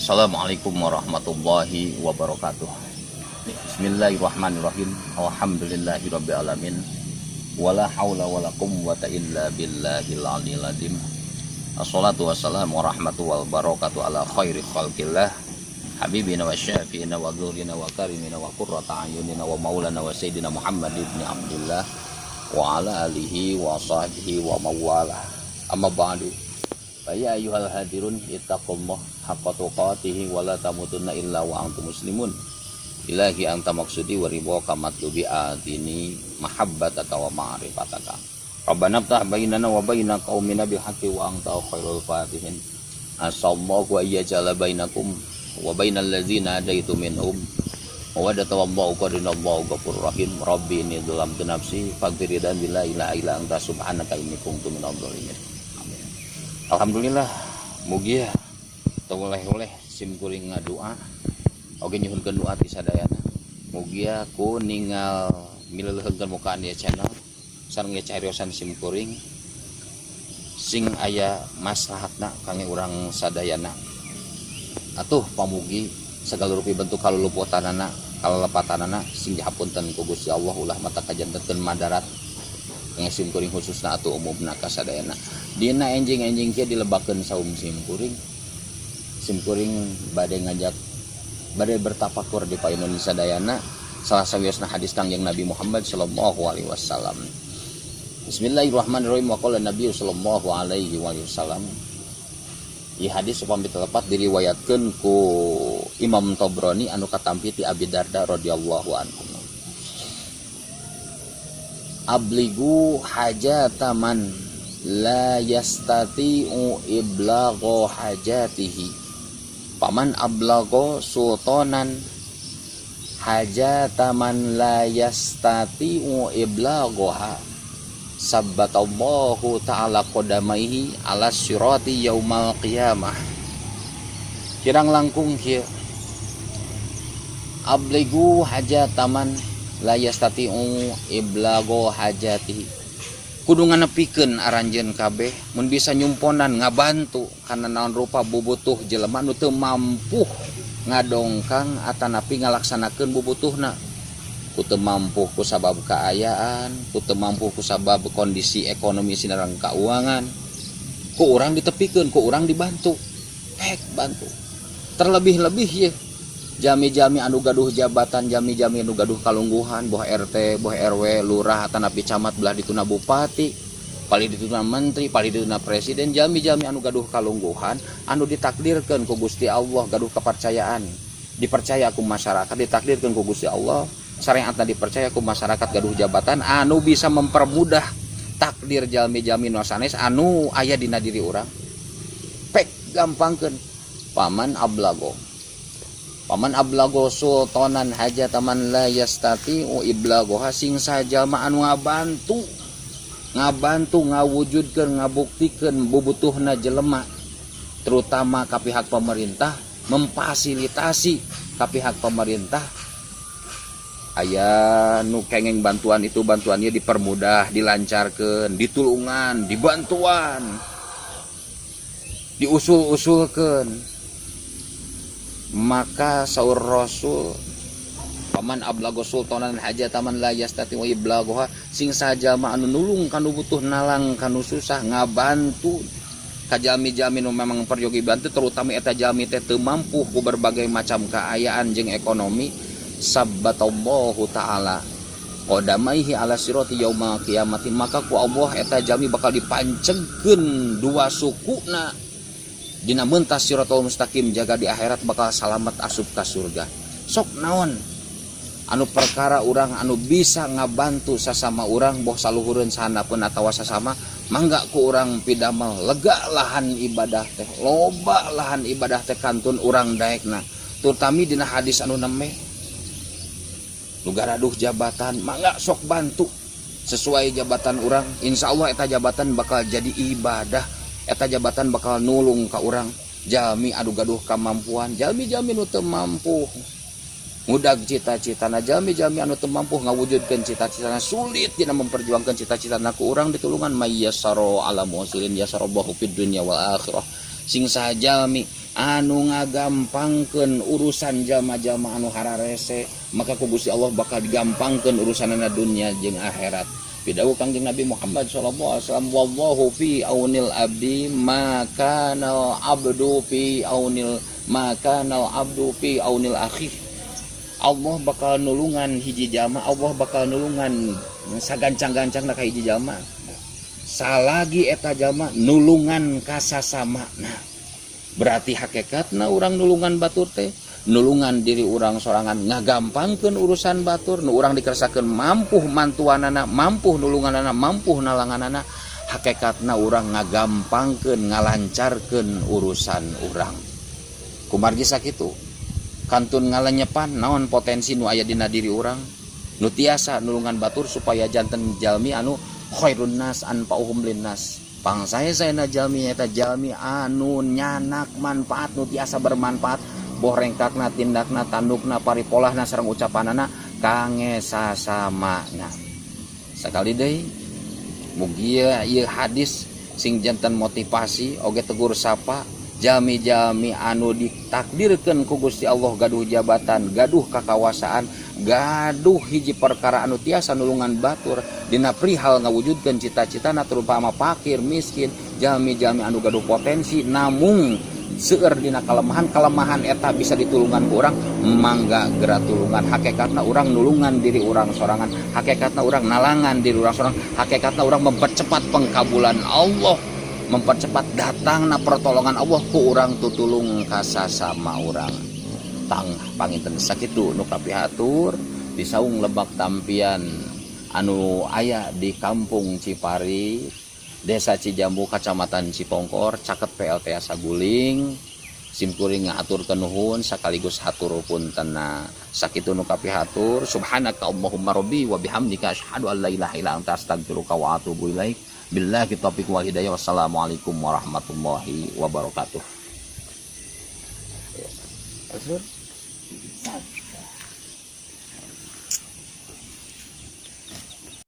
Assalamualaikum warahmatullahi wabarakatuh. Bismillahirrahmanirrahim. Alhamdulillahirabbil alamin. Wala haula wala quwwata illa billahil aliyil azim. Assalatu wassalamu warahmatullahi wabarakatuh ala khairi khalqillah habibina wa syafi'ina wa dhurina wa karimina wa qurrata ayunina wa maulana wa sayyidina Muhammad ibn Abdullah wa ala alihi wa sahbihi wa mawalah. Amma ba'du. Fa ya ayyuhal hadirun, ittaqullah haqqa tuqatih wa la tamutunna illa wa antum muslimun. Ilahi, anta maqsudi wa ridhaka matlubi, atini mahabbataka wa ma'rifataka. Rabbana ftah bainana wa baina qaumina bil haqqi wa anta khairul fatihin. Asallahu ayyajala bainakum wa bainal ladzina adaitu minhum mawaddata, wallahu qadirun, Allahu ghafurur rahim. Rabbi inni dzalamtu nafsi faghfir dan la ilaha illa anta, subhanaka inni kuntu minadh dhalimin. Amin. Alhamdulillah, mugia teu oleh-oleh sim kuring ngadua oge nyuhunkeun doa ti sadayana. Mugia ku ningal mileuleungkeun mukaan ieu channel sareng ieu cariosan sim kuring sing aya maslahatna kangge urang sadayana. Atuh pamugi segala rupi bentuk kaluluputanana, kalelepatanana sing dihapunten ku Gusti Allah, ulah mata kajantenkeun madarat kangge sim kuring khususna atau umumna ka sadayana. Dina enjing-enjing kieu dilebakeun saum sim kuring, sim kuring bade ngajak, bade bertafakur di payun sadayana salah sawiosna hadis Kangjeng Nabi Muhammad sallallahu alaihi wasallam. Bismillahirrahmanirrahim. Wa qala Nabi sallallahu alaihi wasallam. Ieu hadis upami telepat diriwayatkeun ku Imam Tobroni anu katampi ti Abi Darda radhiyallahu anhu. Ablighu hajata man la yastati'u iblagha hajatihi. Faman ablagha sultanan hajata man la yastati'u iblaghaha, sabbatallahu ta'ala qadamaihi ala sirati yaumal qiyamah. Kirang langkung kieu: ablighu hajata man la yastati'u iblagha hajatihi. Kudu nganepikeun aranjeun kabeh mun bisa nyumponan, ngabantu kana naon rupa bubutuh jelema nu teu mampu ngadongkang atanapi ngalaksanakeun bubutuhna, ku teu mampu ku sabab kaayaan, ku teu mampu ku sabab kondisi ekonomi sinareng keuangan. Ku urang ditepikeun, ku urang dibantu, hek bantu. Terlebih-lebih ye jalmi-jalmi anu gaduh jabatan, jalmi-jalmi anu gaduh kalungguhan, boh RT, boh RW, lurah atanapi camat, belah dituna bupati, palih dituna menteri, palih dituna presiden, jalmi-jalmi anu gaduh kalungguhan, anu ditakdirkeun ku Gusti Allah gaduh kepercayaan, dipercaya ku masyarakat, ditakdirkeun ku Gusti Allah syariatna, dipercaya ku masyarakat, gaduh jabatan anu bisa mempermudah takdir jalmi-jalmi nu sanes anu aya dina diri urang, pek gampangkeun. Faman ablago sultanan hajata man la yastati'u iblaghoha, sing sajalma anu ngabantu ngabantu ngawujudkeun, ngabuktikeun bubutuhna jelema, terutama ka pihak pemerintah, memfasilitasi ka pihak pemerintah, aya nu kengeng bantuan itu, bantuannya dipermudah, dilancarkan, ditulungan, dibantuan, diusul-usulkan. Maka saur Rasul, faman ablago sultanan hajata man la yastati wa iblaghoha, sing sajalma anu nulung kanu butuh, nalang kanu susah, ngabantu ka jalmi-jalmi nu memang peryogi bantu, terutama eta jalmi teh teu mampu ku berbagai macam kaayaan jeung ekonomi, sabbatallahu ta'ala qadamaihi ala sirati yauma qiyamati, maka ku Allah eta jalmi bakal dipancegkeun dua sukuna dina mentas siratal mustaqim, jaga di akhirat bakal salamat asup ka surga. Sok naon anu perkara urang anu bisa ngabantu sasama urang, boh saluhureun, sahandapeun atawa sasama, mangga ku urang pidamel. Lega lahan ibadah teh, loba lahan ibadah teh kantun urang daekna. Terutami dina hadis anu neme, nu garaduh jabatan mangga sok bantu sesuai jabatan urang. Insya Allah eta jabatan bakal jadi ibadah, eta jabatan bakal nulung ka urang jalmi anu gaduh kemampuan, jalmi-jalmi nu teu mampu ngudag cita-citana, jalmi-jalmi anu teu mampu ngawujudkeun cita-citana, sulit dina memperjuangkan cita-citana, ku urang ditulungan. Mayyassara ala mu'sirin yassarallahu fid dunya wal akhirah. Sing saha jalmi anu ngagampangkeun urusan jalma-jalma anu hararese, maka ku Gusti Allah bakal digampangkeun urusanana dunya jeung akhirat. Pidawuh Kangjeng Nabi Muhammad sallallahu alaihi wasallam, wallahu fi aunil abdi ma kana abdu fi aunil ma kana abdu fi aunil akhih. Allah bakal nulungan hiji jalma, Allah bakal nulungan sagancang-gancang ka hiji jalma salagi eta jalma nulungan ka sasama. Nah, berarti hakikatna urang nulungan batur teh nulungan diri urang sorangan, ngagampangkeun urusan batur nu urang dikersakeun mampu mantuanana, mampu nulunganana, mampu nalanganana. Hakikatna urang ngagampangkeun, ngalancarkeun urusan urang. Kumargi sakitu, kantun ngalenyepan naon potensi nu aya dina diri urang nu tiasa nulungan batur supaya janten jalmi anu khairun nas anfa'uhum linnas. Pangsae-saena jalmi eta jalmi anu nyanak manfaat, nu tiasa bermanfaat, boh rengkakna, tindakna, tandukna, paripolahna sareng ucapanana kangge sasamana. Sakali deui, mugia ieu hadis sing janten motivasi oge tegur sapa jalmi-jalmi anu ditakdirkeun ku Gusti Allah gaduh jabatan, gaduh kakawasaan, gaduh hiji perkara anu tiasa nulungan batur dina perihal ngawujudkeun cita-citana, terutama fakir miskin, jalmi-jalmi anu gaduh potensi namung seueur dina kalemahan, kelemahan eta bisa ditulungan ku urang, mangga geura tulungan. Hakikatna urang nulungan diri urang sorangan, hakikatna urang nalangan diri urang sorangan, hakikatna urang mempercepat pengkabulan Allah, mempercepat datangna pertolongan Allah ku urang tutulung ka sasama urang. Tang, panginten sakitu nu kapihatur di saung Lebak Tampian anu aya di Kampung Cipari, Desa Cijambu, Kacamatan Cipongkor, caket PLTA Saguling. Simkuring ngahaturkeun nuhun sekaligus hatur puntena. Sakitu nu kapihatur. Subhanaka Allahumma rabbi wa bihamdika, asyhadu an la ilaha illa anta, astaghfiruka wa atubu ilaik. Billahi taufiq wal hidayah. Wassalamualaikum warahmatullahi wabarakatuh. Terus.